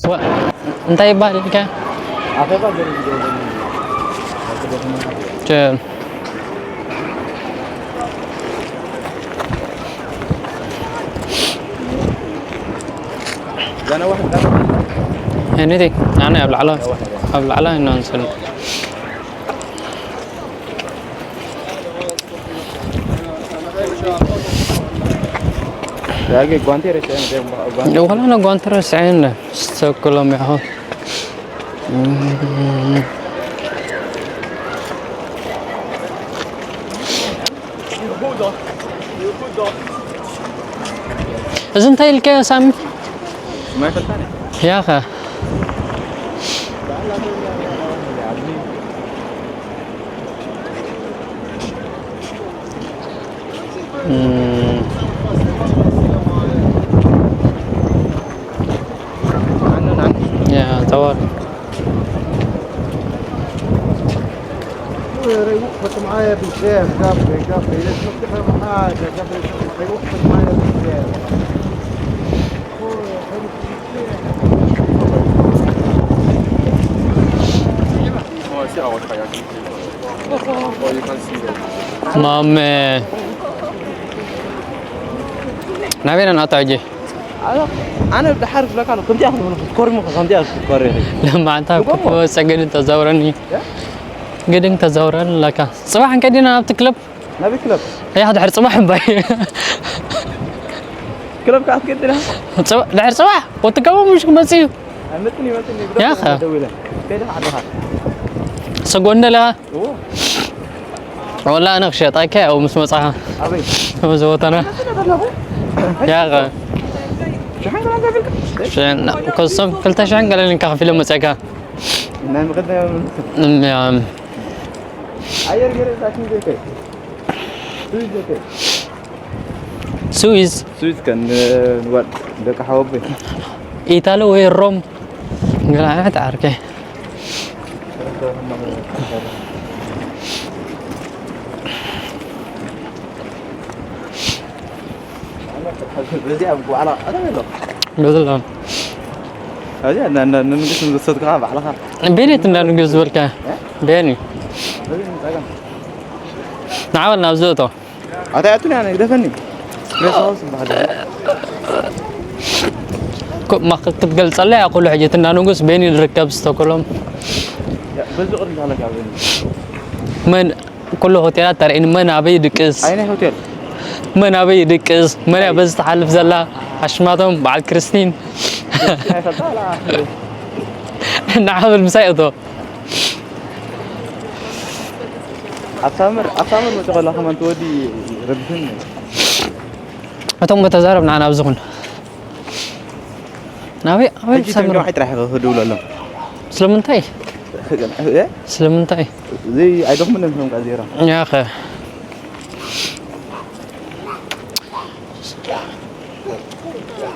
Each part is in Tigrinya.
ዋ፣ እንታይ ይባሃል ኢልካ? ኣኼባ ገለ ዝገበረሉ። ቸል። ዛና ዋሕድ ዛና። እኔ ናና ኣብ ላዕላ፣ ኣብ ላዕላ እናንስል። ያጌ ጓንቴ ረስዐን፣ ጓንቴ። ወላ ጓንቴ ረስዐን፣ ስተክሎም ያሆ። እዚ እንታይ ኢልካዮ ሳሚ? ማይ ፈልታ ነኝ። ያኸ። እም። ያ፣ ተዋር። ማሜ። ናበይ ኢና ንኣቱ ሕጂ? ኣነ፣ ኣነ ብድሓር ዝብለካ ኣሎ፣ ከምዚኣ ክትኮርሙ፣ ከምዚኣ ክትኮሪ። ለማዕንታ ንጎሞ። ክትመጽእ ግድን ተዛውረኒ። እ? ግድን ተዛውረኒ ኣለካ። ጽባሕ እንከዲና ናብቲ ክለብ። ናበይ ክለብ? ያኽ ድሕሪ ጽባሕ እምባይ። ክለብ ከኣ ትገድና? ጽባ-፣ ድሕሪ ጽባሕ ወትከሞ ምሽ ክመጽእ እዩ። ኣይመጽእን፣ ይመጽእን፣ ይግደፍ ያኸ። ደዊለ። ከይደ ዓድኻ። ሰጎንደ ለኻ? እዎ። ወላ ኣነ ክሸጣካ ያው ምስ መጻኻ። ኣበይ? ኣብ ዘወተና። መጽእ ደለኹ። ያኸ። ሽሕን ገላን ከፍልካ? ሽሕን፣ ከሶም ክልተ ሽሕን ገለን ከፊለ መጻካ። ናይ ምቕዳም። እም፣ ያም። ኣየር ገለ ዛኪ ዘይከይ። ስዊዝ ዘይከይ። ስዊዝ? ስዊዝ ከን፣ እ፣ ንዋል ደቂ ሓወቦይ። ኢታሊ ወይ ሮም? ገለ ዓይነት ዓርከይ። በዚ ኣብ ዋዕላ ቀረብ ኣሎ። በዚ ኣሎ። ኣብዚ እንዳ፣ እንዳ ንጉስ ንጉስ ሰትካ ባዕልኻ። ቤኔት እንዳ ንጉስ ዝበልካ። እ? ቤኒ። በዚ ጸገም። ንዓ በል ናብዚ እቶ። ኣታ ያቱን ያነ ግደፈኒ። ሬሳውስ ይበሃል። ኮ-፣ ማ-፣ ክትገልጸለይ እያ ኩሉ ሕጂ እቲ እንዳ ንጉስ ቤኒ ዝርከብ ስቶክሆልም። ያ፣ በዚ ቅድሚ ኣለካ ቤኒ። መን ኩሉ ሆቴላት ተርእየኒ፣ መን ኣበይ ይድቅስ? ኣይ ናይ ሆቴል? መን ኣበይ ይድቅስ? መን እያ በዚ ትሓልፍ ዘላ? ኣሽማቶም በዓል ክርስቲን። ናይ ፈልጣ ኣላ። ንዓ በል ምሳይ እቶ። ኣብ ሳመር፣ ኣብ ሳመር መጽእ ከላ ከማን ትወዲ ረብሽን። እቶም ተዛረብ ንዓ ናብዚ ኩን። ናበይ፣ ኣበይ ሕጂ ሳምራ? ተንጆ ጥራሕ ክድውለሎም። ስለምንታይ? እ? ስለምንታይ? እዚ ኣይደኽሙን እዮም፣ ቃ ዜሮ። ያኸ።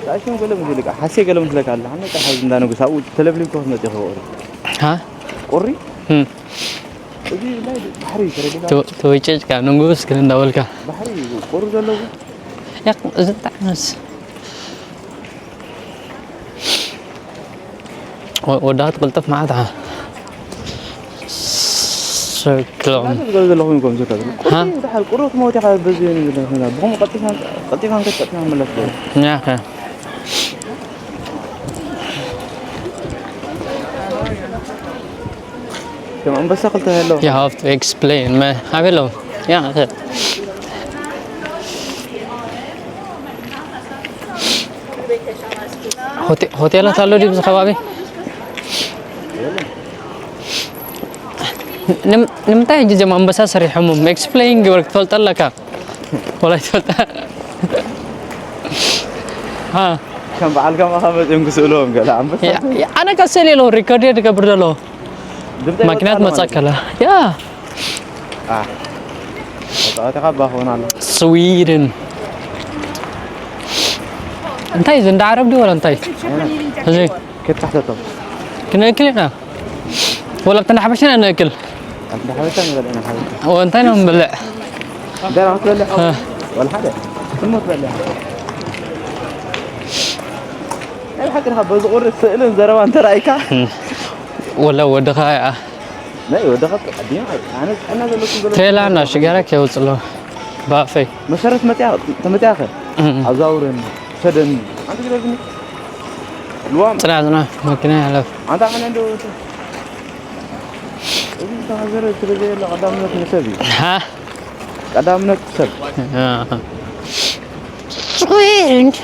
ታሽም ገለ ምስልካ፣ ሓሴ ገለ ምስልካ ኣለ። ሓነ ቃ ሓዚ እንዳ ንጉስ ኣብኡ ተለብሊብካ ክትመጽእ ይኽእል። ሃ? ቁሪ? እም። እዚ ናይ ባሕሪ ተረዲእካ? ተወ-፣ ተወጨጭካ፣ ንጉስ ግን እንዳበልካ። ባሕሪ ቁሪ ዘለዎ? ያቅ፣ እዚ እንታይ መስ-፣ ወ-፣ ወዳት ቅልጥፍ መዓት፣ ዓ። ስክሎም። ገለ ዘለኹም ኢንኩም ዝከዱ። ሃ? ቁሪ፣ ድሓር ቁሪ ክትመውት ኢኻ በዚ ይብል ዘለኹ። ብኹም ቀልጢፍና፣ ቀልጢፍና ንከድ፣ ቀልጢፍና ንመለስ። ያኸ። ከም ኣንበሳ ክልተ ኣሎ። You have to explain, man. ሃበይ ኣለዉ? ያ፣ ኦኬ። ሆቴ-፣ ሆቴላት ኣሎ ድዩ ኣብዚ ከባቢ? ንም-፣ ንምንታይ ሕጂ እዞም ኣንበሳ ሰሪሖሞም? ኤክስፕሌን ግበር፣ ክትፈልጦ ኣለካ። ወላ ይትፈልጣ። ሃ። ከም በዓል ከማኻ መጺኦም ክስእልዎም ገለ ኣንበሳ። ያ፣ ያ፣ ኣነ ከስእል የለዉ፣ ሪከርድ እየ ዝገብር ዘሎ። ድምጸይ ማኪናት ይወጽእ ኣሎ መጻ ማለት እዩ። ከላ። ያ። አ። ተጻዋቲ ካባ ክኾን ኣሎ። ስዊድን። እንታይ እዚ እንዳ ዓረብ ድዩ ወላ እንታይ? ኣነ። እዚ። ከታሕተቶም። ክንእክል ኢና። ወላ ኣብቲ እንዳ ሓበሻ ኢና ንእክል። ኣብቲ እንዳ ሓበሻ ንበልዕ ኢና ሓበሻ። ወ-፣ እንታይ ኢና ንበልዕ? እንጀራ ክትበልዕ እ። ወላ ሓደ። ስሙት በልዕ። ናይ ሓቂ ኢኻ፣ በዚ ቁሩብ ስእልን ዘረባን እንተ ረኣይካ። ወላ ወድኻ እያ። ናይ ወድኻ ኣዲና፣ ኣነ ጥዕና ዘለኩም ዘሎ ቴላ እና ሽጋራ ከውፅሎ ባፈይ መሰረት መፅያ ተመፅያኸ ኣዛውረኒ ሰደኒ። ኣንቲ ግደፍኒ። ልዋም ፅና ፅና መኪና ያለፍ ኣንታ ሓነ እንዶ እዚ ዝተኸዘረ ስለ ዘየለ ቀዳምነት ንሰብ እዩ። ሃ ቀዳምነት ሰብ ስኩንድ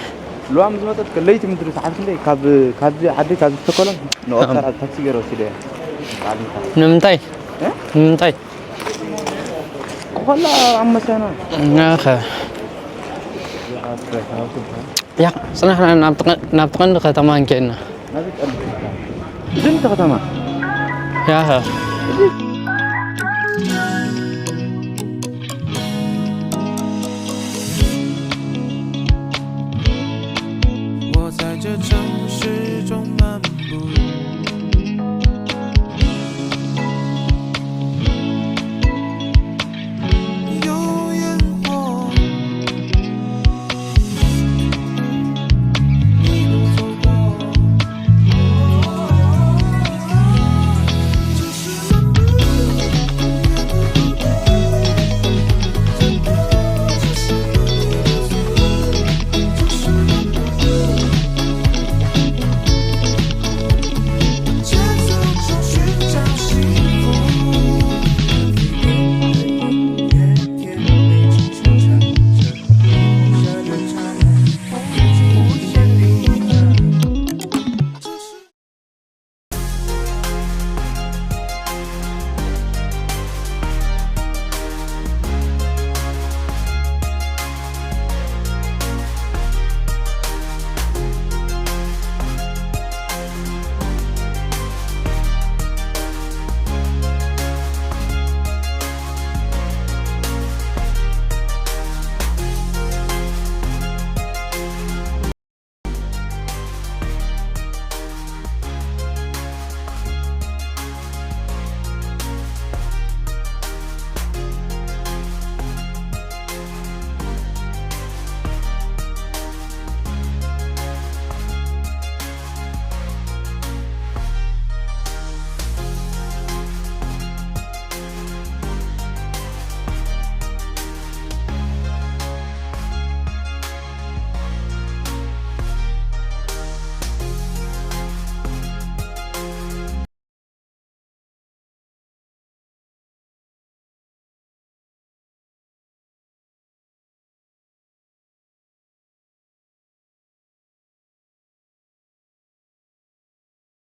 ልዋም ዝመጠት ከለይቲ ምድሪ ሰዓት ክንደይ ካብ ካብዚ ዓዲ ካብዚ ተከሎም ንኦካራ ታክሲ ገይረ ወሲደ። ንምንታይ እ? ንምንታይ ኮላ ኣብ መሰና ናኸ ያ ፅናሕና ናብ ትቐ- ናብ ትቐንዲ ከተማ እንኬድና ድንቲ ከተማ ያኸ